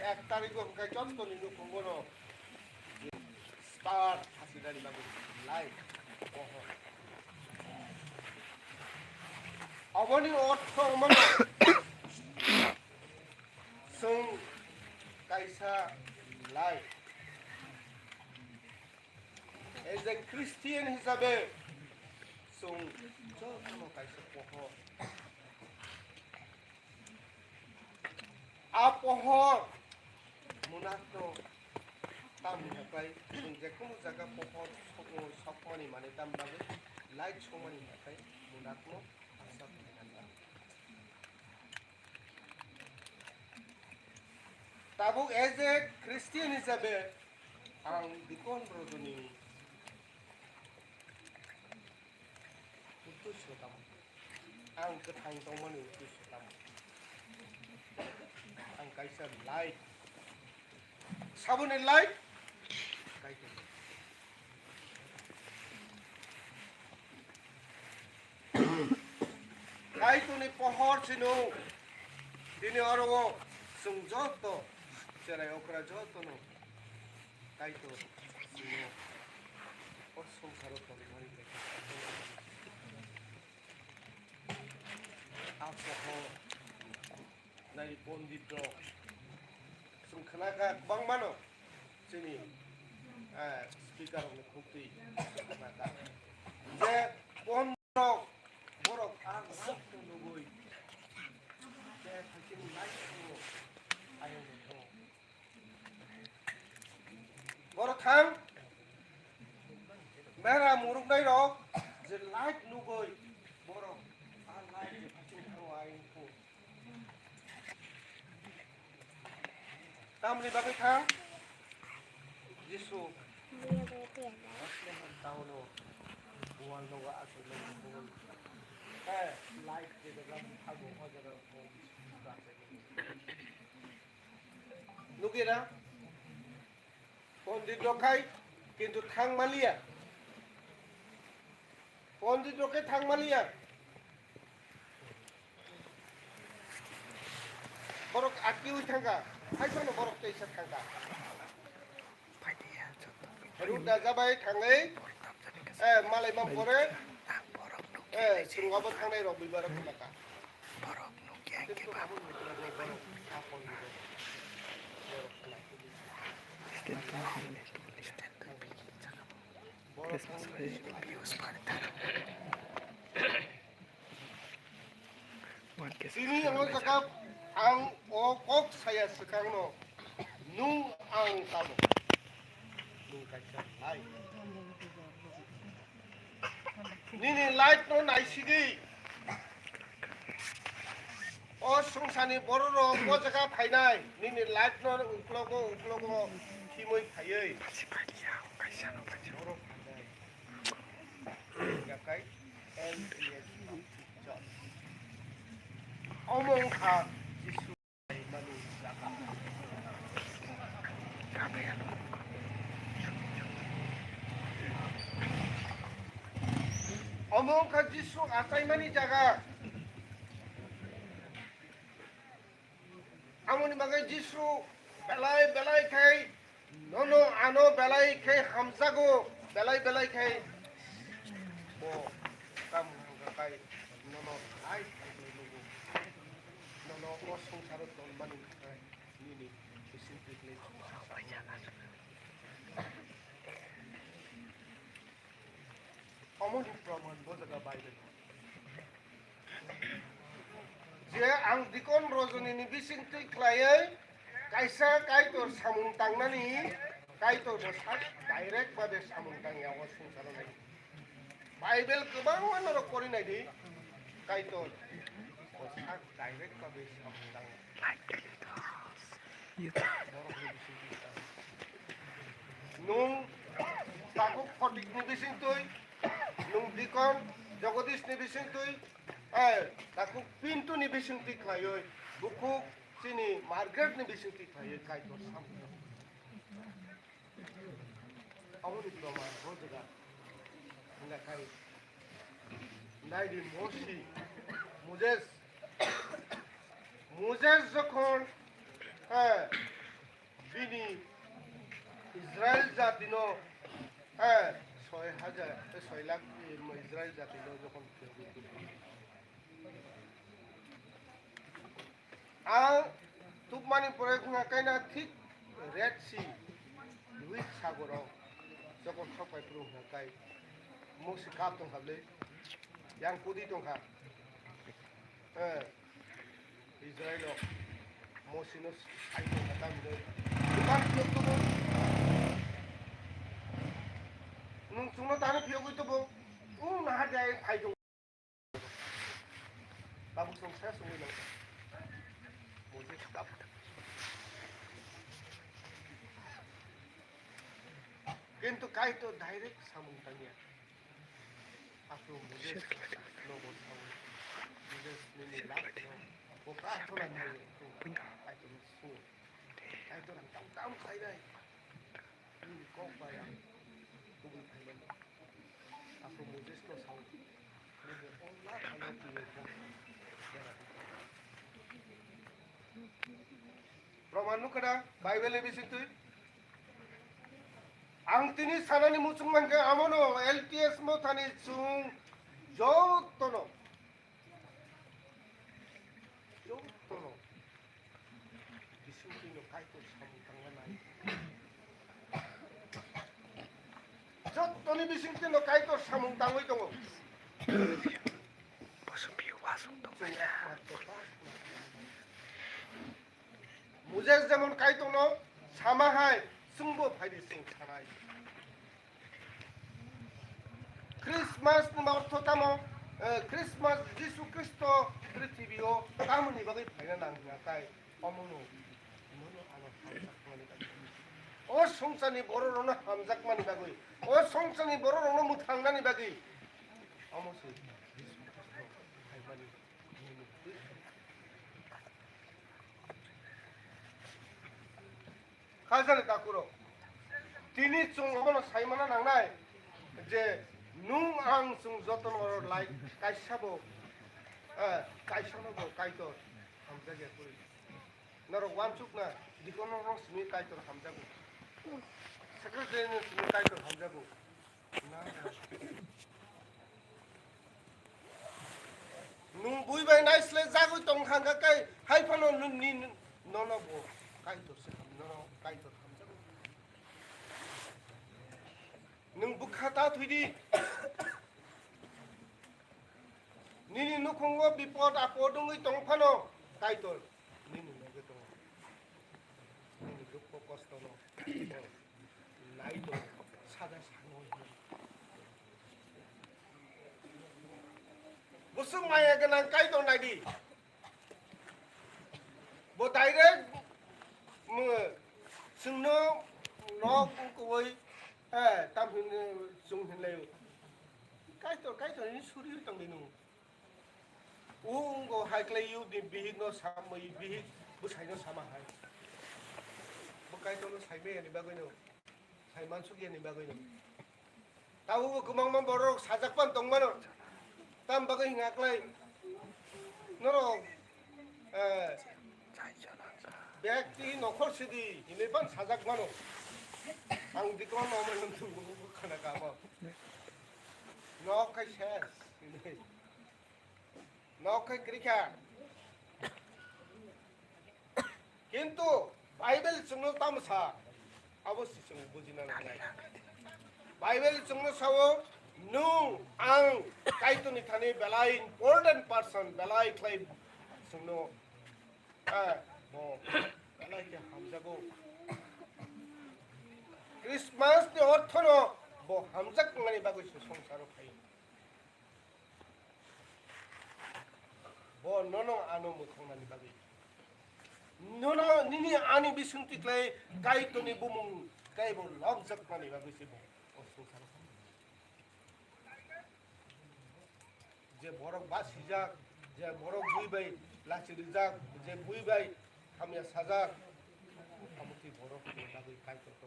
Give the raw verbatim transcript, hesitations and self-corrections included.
Ek tarikgo hwnkhe jottoni nukhungo no star hasinani bagwi light pohor. Aboni ortho wngmano chwng kaisa light. As a Christian hisabe chwng jotono kaisa pohor. A pohor munakno tamni hatai chwng jekunu jaga pohor sok-, sokmani manwi tamni bagwi light sokmani hatai munakno asa khlainani. Tabuk as a Christian hisabe ang Deacon Rajani uddesyo tamo? Ang kwthang tongmani uddesyo tamo? Ang kaisa light, saboni light, kaisa Kaitorni pohor sino. Tini oro o chwng joto cherai okra jotono Kaitor sino. O songsaro tongmani lekha. A pohor nai pondit rok chwng khnakha kwbangmano chini, eh, speaker rokni khuktwi khnakha je pon- Borok, borok ang light no nugwi. Tei phaikhe light no ayang no thango. Borok thang mera muruknai rok je light nugwi borok a light je phaikhe thango ayang no thango. Tamni bagwi thang? Jisu Bethlehem taono wal nogo achuk nai bumung. He, light je jaga phago, o jaga o Jisu. Nukira? Pondit rok khai kintu thang manliya. Pondit rok khe thang manliya. Borok akiui thangkha, hai phano borok teisa thangkha. Route da jabai thangwi, eh, malai mang pore, eh, chwng abo thangnai rok buibar rok khlaka. Borok nukya khe ba. Tini ang o jaga ang o kok saya swkangno, nung ang tamo. Nung kaisa light. Nini light no naisigwi. O sungsani borok rok o jaga phainai. Nini light no uklogo, uklogo thimwi phaiwi. Borok phainai. Jakai L P S Baptist Church. Omo wngkha Jisu. Omo wngkha Jisu achaimani jaga. Amoni bagwi Jisu belai belai khai nono ano belai khai hamjago, belai belai khai bo kam hamjakai nono hai khai nugo. Nono o songsaro tongmani khe nini bising tikle. Omoni proman bo jaga Bible. Je ang Deacon Rajani ni bising twi khlaiwi kaisa Kaitor samung tangnani, Kaitor bo sak direct babe samung tangya o songsaro nai. Bible kwbangma norok pori naidi, Kaitor bo sak direct babe samung tangya. Borok ni bising twi. Nung Takhuk Photik ni bising twi, nung Deacon Jagadish ni bising twi, eh, Takhuk Pintu ni bising twi khlaiwi, bukhuk chini Margaret ni bising twi khlaiwi Kaitor samung. Aboni proman bo jaga. Hwnga khai. Naidi Mosi, Moses, Moses jokhon, eh, Israel jatino, eh, soi hajar, eh, soi lakh, eh, Israel jatino jokhon phiyogwi tubu. Ang tubmani pore wngkha kaina thik Red Sea, Lohit Sagoro, jokhon sok pai phuru wngkha kai, Mosi kap tongkha bwle, yang kudi tongkha. Eh, Israel rok Mosi no sai tongkha tamni. Bukan phiyok tubu. Nwng chwngno tani phiyogwi tubu. Nwng naha de phai tong. Tabuk chwng se sungwi nang. Mosi kap. Kintu Kaitor direct samung tangya. Aswk Moses no bo sawi, Moses nini lak no bo prarthana khlai, Kaitor no sung, Kaitor ang tam tam khlai nai, nini kok bai ang kubui khlai mano. Aswk Moses no sawi, nini o lak ano twiwi kok. Proman nukha da, Bible ni bisingtwi. Ang tini sanani muchung mankha, amono L T S Mothani chwng jotono, jotono bisingtwino Kaitor samung tangna nai. Jottoni bisingtwino Kaitor samung tangwi tongo. Chwng ekmatro Moses jemon Kaitorno sama hai, chwngbo phaidi chwng sanai. Christmas ni ortho tamo? Eh, Christmas Jisu Khristo prithibi o tamoni bagwi phaina nang hwnkha kai, omono, omono ano hamjakmani bagwi. O songsarni bororokno hamjakmani bagwi, o songsarni bororokno mwthangnani bagwi, omo se Jisu Khristo phaimani. Khajani takhurok, tini chwng omono saimana nangnai je nwng ang chwng jotono oro lai kaisa bo, eh, kaisa no bo Kaitor hamjakya kwrwi. Norok uansukna, deacon rok simi Kaitor hamjago, secretary no simi Kaitor hamjago. Nwng bui bai naislai jagwi tong kha hwnkha khe, hai phano nwng ni, nono bo Kaitor se ham, nono Kaitor hamjago. Nwng bwkha ta thwi di. Nini nukhungo bipod apod wngwi tong phano Kaitor nini loge tongo. Nini dukho kosto no. Nai do, saja sango. Busuk maya gwnang Kaitor naidi. Bo direct, mm, chwngno nok wngkowoi, eh, tam hin, chwng hinlai. Kaitor, Kaitor ni suri tongdi nung. Ungo hai khlai yu di bihik no samwi, bihik bwsai no sama hai. Bo Kaitor no saimaya ni bagwi no, sai mansukya ni bagwi no. Tabukbo kwbangma borok sajak pan tong mano. Tam bagwi hwnka khlai norok, eh, bekti nokhor sidi hinwi pan sajak mano. Ang dikon no mano khana kamo. Nok khai ses. Nok khai kwrwi kha. Kintu Bible chwngno tamo sa? Abo se chwng bujina nangnai. Bible chwngno sao, nwng ang Kaitorni thani belai important person, belai khlai chwngno, eh, bo belai khe hamjago. Christmas ni orthono bo hamjak mani bagwi se songsaro phaio. Bo nono ano mwthangnani bagwi. Nono nini ani bisingtwi khlai Kaitorni bumung kaibo lobjakmani bagwi se bo o swngcharo. Je borok basijak, je borok bui bai lachi rijak, je bui bai hamya sajak, abo twi borokni bagwi Kaitor